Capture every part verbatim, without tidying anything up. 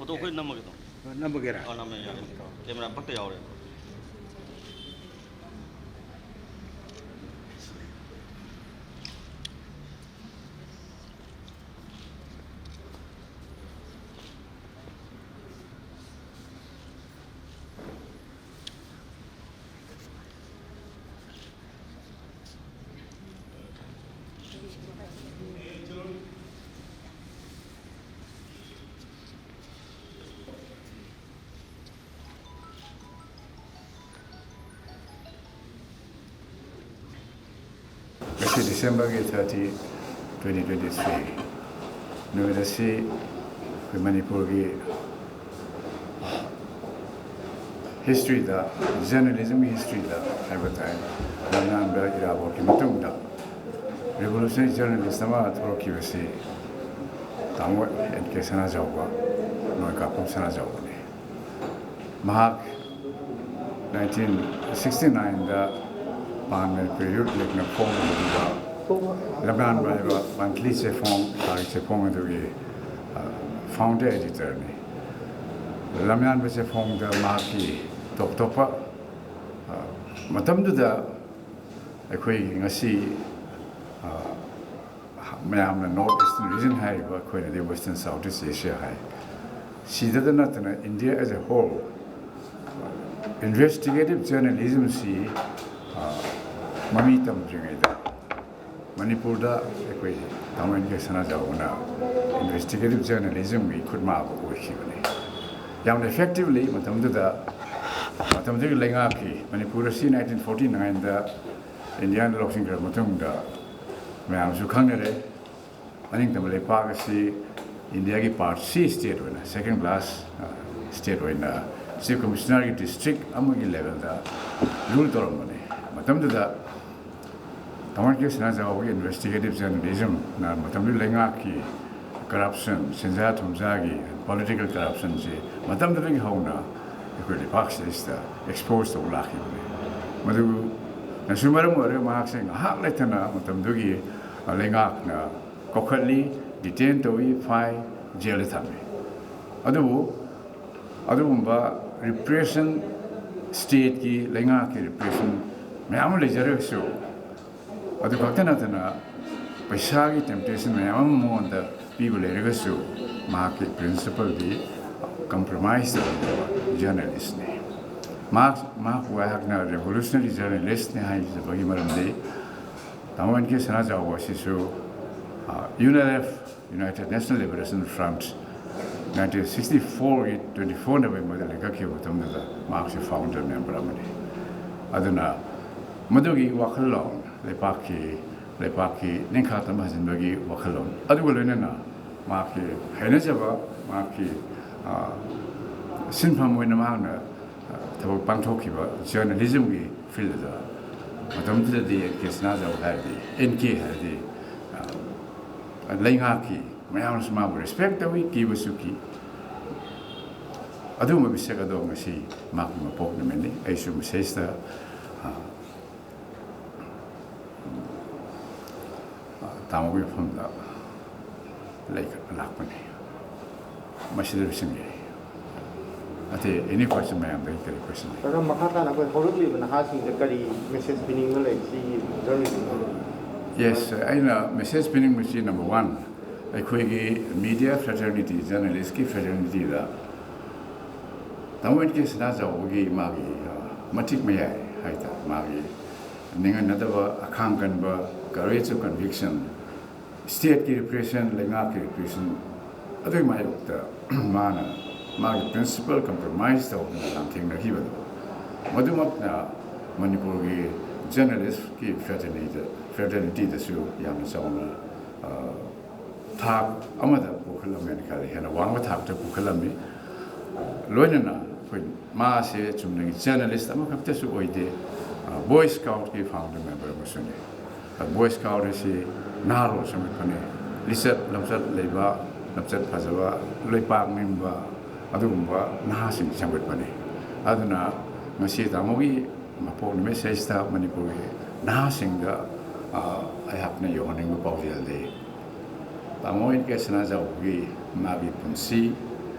Photo ꯑꯩꯈꯣꯏ ꯅꯝꯃꯒꯦ ꯑꯗꯨꯝ꯫ ꯅꯝꯃꯒꯦꯔꯥ? ꯑꯥ, ꯅꯝꯃꯦ, ꯌꯥꯔꯦ꯫ ꯀꯦꯃꯦꯔꯥ ꯕꯛꯇ ꯌꯥꯎꯔꯦ꯫ ꯉꯁꯤ ꯗꯤꯁꯦꯝꯕꯔꯒꯤ ꯊꯥꯔꯇꯤ, ꯇ꯭ꯋꯦꯟꯇꯤ ꯇ꯭ꯋꯦꯟꯇꯤ ꯊ꯭ꯔꯤ ꯅꯨꯃꯤꯠ ꯑꯁꯤ ꯑꯩꯈꯣꯏ ꯃꯅꯤꯄꯨꯔꯒꯤ ꯍꯤꯁꯇ꯭ꯔꯤꯗ, ꯖꯔꯅꯦꯂꯤꯖꯝꯒꯤ ꯍꯤꯁꯇ꯭ꯔꯤꯗ ꯍꯥꯏꯕ ꯇꯥꯏ, ꯂꯝꯌꯥꯟꯕ ꯏꯔꯥꯕꯣꯠꯀꯤ ꯃꯇꯨꯡꯗ ꯔꯤꯚꯣꯂꯨꯁꯅꯔꯤ ꯖꯔꯅꯦꯂꯤꯁ ꯑꯃ ꯊꯣꯛꯂꯛꯈꯤꯕꯁꯤ ꯇꯥꯃꯣ ꯑꯦꯟ ꯀꯦ ꯁꯅꯥꯖꯥꯎꯕ, ꯅꯣꯡꯃꯩꯀꯥꯞꯄꯝ ꯁꯅꯥꯖꯥꯎꯕꯅꯤ꯫ ꯃꯍꯥꯛ ꯅꯥꯏꯟꯇꯤꯟ ꯁꯤꯛꯁꯇꯤ ꯅꯥꯏꯟꯗ ꯄꯥꯟ ꯃꯅꯤꯄꯨꯔꯤ ꯌꯨꯠ ꯂꯤꯒꯅ ꯐꯣꯡꯈꯤꯕ ꯂꯝꯌꯥꯟꯕ ꯍꯥꯏꯕ ꯃꯟꯊꯂꯤ ꯆꯦꯐꯣꯡ, ꯊꯥꯒꯤ ꯆꯦꯐꯣꯡ ꯑꯗꯨꯒꯤ, ꯑ, ꯐꯥꯎꯟꯗꯔ ꯑꯦꯗꯤꯇꯔꯅꯤ꯫ ꯂꯝꯌꯥꯟꯕ ꯆꯦꯐꯣꯡꯗ ꯃꯍꯥꯛꯀꯤ ꯇꯣꯞ ꯇꯣꯞꯄ, ꯑ, ꯃꯇꯝꯗꯨꯗ ꯑꯩꯈꯣꯏꯒꯤ ꯉꯁꯤ, ꯑ, ꯃꯌꯥꯝꯅ North Eastern Region ꯍꯥꯏꯔꯤꯕ, ꯑꯩꯈꯣꯏꯅꯗꯤ Western South East Asia ꯍꯥꯏ, ꯁꯤꯗꯇ ꯅꯠꯇꯅ India as a whole investigative journalismꯁꯤ, ꯑ, ꯃꯃꯤ ꯇꯝꯗ꯭ꯔꯤꯉꯩꯗ ꯃꯅꯤꯄꯨꯔꯗ ꯑꯩꯈꯣꯏ ꯇꯥꯃꯣ ꯑꯦꯟ ꯀꯦ ꯁꯅꯥꯖꯥꯎꯕꯅ investigative journalismꯒꯤ ꯈꯨꯠꯃꯥꯕꯨ ꯑꯣꯏꯈꯤꯕꯅꯤ꯫ ꯌꯥꯝꯅ effectively ꯃꯇꯝꯗꯨꯗ, ꯃꯇꯝꯗꯨꯒꯤ ꯂꯩꯉꯥꯛꯀꯤ, ꯃꯅꯤꯄꯨꯔ ꯑꯁꯤ ꯅꯥꯏꯟꯇꯤꯟ ꯐꯣꯔꯇꯤ ꯅꯥꯏꯟꯗ ꯏꯟꯗꯤꯌꯥꯅ ꯂꯧꯁꯤꯟꯈ꯭ꯔ ꯃꯇꯨꯡꯗ ꯃꯌꯥꯝꯁꯨ ꯈꯪꯅꯔꯦ, ꯑꯅꯤꯡꯇꯝꯕ ꯂꯩꯄꯥꯛ ꯑꯁꯤ ꯏꯟꯗꯤꯌꯥꯒꯤ part C state ꯑꯣꯏꯅ, second class, ꯑ, state ꯑꯣꯏꯅ Chief Commissionerꯒꯤ district ꯑꯃꯒꯤ levelꯗ rule ꯇꯧꯔꯝꯕꯅꯤ꯫ ꯃꯇꯝꯗꯨꯗ ꯇꯥꯃꯣ ꯑꯦꯟ ꯀꯦ ꯁꯅꯥꯖꯥꯎꯕꯒꯤ investigative journalismꯅ ꯃꯇꯝꯗꯨꯒꯤ ꯂꯩꯉꯥꯛꯀꯤ corruption, ꯁꯦꯟꯖꯥ ꯊꯨꯝꯖꯥꯒꯤ political corruptionꯁꯤ ꯃꯇꯝꯗꯨꯗꯒꯤ ꯍꯧꯅ ꯑꯩꯈꯣꯏ ꯂꯩꯄꯥꯛꯁꯤꯗꯩꯁꯤꯗ expose ꯇꯧꯕ ꯂꯥꯛꯈꯤꯕꯅꯤ꯫ ꯃꯗꯨꯅꯁꯨ ꯃꯔꯝ ꯑꯣꯏꯔꯒ ꯃꯍꯥꯛꯁꯦ ꯉꯥꯏꯍꯥꯛ ꯂꯩꯇꯅ ꯃꯇꯝꯗꯨꯒꯤ ꯂꯩꯉꯥꯛꯅ ꯀꯧꯈꯠꯂꯤ, detain ꯇꯧꯏ, ꯐꯥꯏ, ꯖꯦꯜꯗ ꯊꯝꯃꯤ꯫ ꯑꯗꯨꯕꯨ ꯑꯗꯨꯒꯨꯝꯕ ꯔꯤꯄ꯭ꯔꯦꯁꯟ, ꯁ꯭ꯇꯦꯠꯀꯤ, ꯂꯩꯉꯥꯛꯀꯤ ꯔꯤꯄ꯭ꯔꯦꯁꯟ ꯃꯌꯥꯝ ꯑꯃ ꯂꯩꯖꯔꯒꯁꯨ, ꯑꯗꯨ ꯈꯛꯇ ꯅꯠꯇꯅ ꯄꯩꯁꯥꯒꯤ ꯇꯦꯝꯇꯦꯁꯟ ꯃꯌꯥꯝ ꯑꯃ ꯃꯉꯣꯟꯗ ꯄꯤꯕ ꯂꯩꯔꯒꯁꯨ, ꯃꯍꯥꯛꯀꯤ ꯄ꯭ꯔꯤꯟꯁꯤꯄꯜꯗꯤ ꯀꯝꯄ꯭ꯔꯣꯃꯥꯏꯁ ꯇꯧꯗꯕ ꯖꯔꯅꯦꯂꯤꯁꯅꯤ꯫ ꯃꯍꯥꯛ, ꯃꯍꯥꯛꯄꯨ ꯑꯩꯍꯥꯛꯅ ꯔꯦꯚꯣꯂꯨꯁꯅꯔꯤ ꯖꯔꯅꯦꯂꯤꯁꯅꯤ ꯍꯥꯏꯖꯕꯒꯤ ꯃꯔꯝꯗꯤ, ꯇꯥꯃꯣ ꯑꯦꯟ ꯀꯦ ꯁꯅꯥꯖꯥꯎꯕ ꯑꯁꯤꯁꯨ, ꯑ, U N L F, United National Liberation Front, nineteen sixty fourꯒꯤ twenty four Novemberꯗ ꯂꯤꯡꯈꯠꯈꯤꯕ ꯃꯇꯝꯗꯨꯗ ꯃꯍꯥꯛꯁꯦ ꯐꯥꯎꯟꯗꯔ ꯃꯦꯝꯕꯔ ꯑꯃꯅꯤ꯫ ꯑꯗꯨꯅ ꯃꯗꯨꯒꯤ ꯋꯥꯈꯜꯂꯣꯟ, ꯂꯩꯄꯥꯛꯀꯤ, ꯂꯩꯄꯥꯛꯀꯤ ꯅꯤꯡꯈꯥ ꯇꯝꯕ ꯍꯟꯖꯤꯟꯕꯒꯤ ꯋꯥꯈꯜꯂꯣꯟ, ꯑꯗꯨꯒ ꯂꯣꯏꯅꯅ ꯃꯍꯥꯛꯀꯤ ꯍꯩꯅꯖꯕ, ꯃꯍꯥꯛꯀꯤ, ꯑ, ꯁꯤꯟꯐꯝ ꯑꯣꯏꯅ ꯃꯍꯥꯛꯅ, ꯑ, ꯊꯕꯛ ꯄꯥꯡꯊꯣꯛꯈꯤꯕ ꯖꯔꯅꯦꯂꯤꯖꯝꯒꯤ ꯐꯤꯜꯗ, ꯃꯇꯝꯗꯨꯗꯗꯤ ꯑꯦꯟ ꯀꯦ ꯁꯅꯥꯖꯥꯎ ꯍꯥꯏꯔꯗꯤ, ꯑꯦꯟ ꯀꯦ ꯍꯥꯏꯔꯗꯤ, ꯑ, ꯂꯩꯉꯥꯛꯀꯤ ꯃꯌꯥꯝꯅꯁꯨ ꯃꯥꯕꯨ ꯔꯦꯁꯄꯦꯛ ꯇꯧꯏ, ꯀꯤꯕꯁꯨ ꯀꯤ꯫ ꯑꯗꯨꯒꯨꯝꯕ ꯃꯤꯁꯛ ꯑꯗꯣ ꯉꯁꯤ ꯃꯍꯥꯛꯀꯤ ꯃꯄꯣꯛ ꯅꯨꯃꯤꯠꯅꯤ꯫ ꯑꯩꯁꯨ ꯃꯁꯤꯗꯩꯁꯤꯗ, ꯑ, ꯇꯥꯃꯣꯒꯤ ꯃꯐꯝꯗ ꯂꯩꯈꯠꯄ ꯂꯥꯛꯄꯅꯤ꯫ ꯃꯁꯤꯗ ꯂꯣꯏꯁꯤꯟꯒꯦ꯫ ꯑꯇꯩ any question ꯃꯌꯥꯝꯗꯒꯤ ꯀꯔꯤ question ꯂꯩ? ꯁꯥꯔ, ꯃꯈꯥ ꯇꯥꯅ ꯑꯩꯈꯣꯏ ꯍꯧꯔꯛꯂꯤꯕ ꯅꯍꯥꯁꯤꯡꯗ ꯀꯔꯤ ꯃꯦꯁꯦꯖ ꯄꯤꯅꯤꯡꯕ ꯂꯩ ꯁꯤꯒꯤ ꯖꯔꯅꯦꯂꯤꯖꯝ? Yes, ꯑꯩꯅ ꯃꯦꯁꯦꯖ ꯄꯤꯅꯤꯡꯕꯁꯤ, number one, ꯑꯩꯈꯣꯏꯒꯤ ꯃꯤꯗꯤꯌꯥ ꯐ꯭ꯔꯦꯇꯔꯅꯤꯇꯤ, ꯖꯔꯅꯦꯂꯤꯁꯀꯤ ꯐ꯭ꯔꯦꯇꯔꯅꯤꯇꯤꯗ ꯇꯥꯃꯣ ꯑꯦꯟ ꯀꯦ ꯁꯅꯥꯖꯥꯎꯕꯒꯤ ꯃꯥꯒꯤ, ꯑ, ꯃꯇꯤꯛ ꯃꯌꯥꯏ ꯍꯥꯏꯇꯥꯔꯦ, ꯃꯥꯒꯤ ꯅꯤꯡꯍꯟꯅꯗꯕ, ꯑꯈꯥꯡ ꯀꯟꯕ, courage of conviction, ꯁ꯭ꯇꯦꯠꯀꯤ ꯔꯤꯄ꯭ꯔꯦꯁꯟ, ꯂꯩꯉꯥꯛꯀꯤ ꯔꯤꯄ꯭ꯔꯦꯁꯟ, ꯑꯗꯨꯒꯤ ꯃꯥꯌꯣꯛꯇ ꯃꯥꯅ ꯃꯥꯒꯤ ꯄ꯭ꯔꯤꯟꯁꯤꯄꯜ ꯀꯝꯄ꯭ꯔꯣꯃꯥꯏꯁ ꯇꯧꯗꯅ ꯂꯥꯟꯊꯦꯡꯅꯈꯤꯕꯗꯣ, ꯃꯗꯨꯃꯛꯅ ꯃꯅꯤꯄꯨꯔꯒꯤ ꯖꯔꯅꯦꯂꯤꯁꯀꯤ ꯐ꯭ꯔꯦꯇꯔꯅꯤꯇꯤꯗ, ꯐ꯭ꯔꯦꯇꯔꯅꯤꯇꯤꯗꯁꯨ ꯌꯥꯝꯅ ꯆꯥꯎꯅ, ꯑ, ꯊꯥꯛ ꯑꯃꯗ ꯄꯨꯈꯠꯂꯝꯃꯦꯅ ꯈꯜꯂꯤ, ꯍꯦꯟꯅ ꯋꯥꯡꯕ ꯊꯥꯛꯇ ꯄꯨꯈꯠꯂꯝꯃꯤ꯫ ꯂꯣꯏꯅꯅ ꯑꯩꯈꯣꯏ ꯃꯥꯁꯦ ꯆꯨꯝꯅꯒꯤ ꯖꯔꯅꯦꯂꯤꯁ ꯑꯃꯈꯛꯇꯁꯨ ꯑꯣꯏꯗꯦ, ꯕꯣꯏ ꯁ꯭ꯀꯥꯎꯠꯀꯤ ꯐꯥꯎꯟꯗꯔ ꯃꯦꯝꯕꯔ ꯑꯃꯁꯨꯅꯤ꯫ ꯕꯣꯏ ꯁ꯭ꯀꯥꯎꯠ ꯑꯁꯤ ꯅꯍꯥꯔꯣꯜ ꯁꯦꯝꯒꯠꯄꯅꯤ, ꯂꯤꯆꯠ ꯂꯝꯆꯠ ꯂꯩꯕ, ꯂꯝꯆꯠ ꯐꯖꯕ, ꯂꯩꯄꯥꯛ ꯅꯤꯡꯕ, ꯑꯗꯨꯒꯨꯝꯕ ꯅꯍꯥꯁꯤꯡ ꯁꯦꯝꯒꯠꯄꯅꯤ꯫ ꯑꯗꯨꯅ ꯉꯁꯤ ꯇꯥꯃꯣꯒꯤ ꯃꯄꯣꯛ ꯅꯨꯃꯤꯠ ꯁꯤꯗꯩꯁꯤꯗ ꯃꯅꯤꯄꯨꯔꯒꯤ ꯅꯍꯥꯁꯤꯡꯗ, ꯑ, ꯑꯩꯍꯥꯛꯅ ꯌꯧꯍꯟꯅꯤꯡꯕ ꯄꯥꯎꯖꯦꯜꯗꯤ, ꯇꯥꯃꯣ ꯑꯦꯟ ꯀꯦ ꯁꯅꯥꯖꯥꯎꯕꯒꯤ ꯃꯥꯒꯤ ꯄꯨꯟꯁꯤ,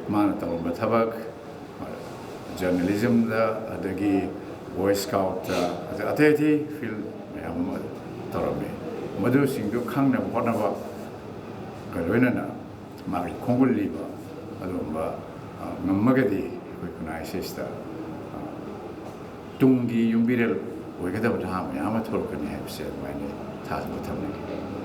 ꯃꯥꯅ ꯇꯧꯔꯝꯕ ꯊꯕꯛ, ꯖꯔꯅꯦꯂꯤꯖꯝꯗ, ꯑꯗꯒꯤ ꯕꯣꯏ ꯁ꯭ꯀꯥꯎꯠꯇ, ꯑꯗ ꯑꯇꯩ ꯑꯇꯩ ꯐꯤꯜ ꯃꯌꯥꯝ ꯑꯃ ꯇꯧꯔꯝꯃꯤ꯫ ꯃꯗꯨꯁꯤꯡꯗꯨ ꯈꯪꯅꯕ ꯍꯣꯠꯅꯕꯒ ꯂꯣꯏꯅꯅ ꯃꯥꯒꯤ ꯈꯣꯡꯒꯨꯜ ꯂꯤꯕ ꯑꯗꯨꯒꯨꯝꯕ, ꯑ, ꯉꯝꯃꯒꯗꯤ ꯑꯩꯈꯣꯏ ꯈꯨꯟꯅꯥꯏ ꯑꯁꯤꯁꯤꯗ, ꯑ, ꯇꯨꯡꯒꯤ ꯌꯨꯝꯕꯤꯔꯦꯜ ꯑꯣꯏꯒꯗꯕ ꯅꯍꯥ ꯃꯌꯥꯝ ꯑꯃ ꯊꯣꯛꯂꯛꯀꯅꯤ ꯍꯥꯏꯕꯁꯦ ꯑꯗꯨꯃꯥꯏꯅ ꯊꯥꯖꯕ ꯊꯝꯅꯤꯡꯉꯤ꯫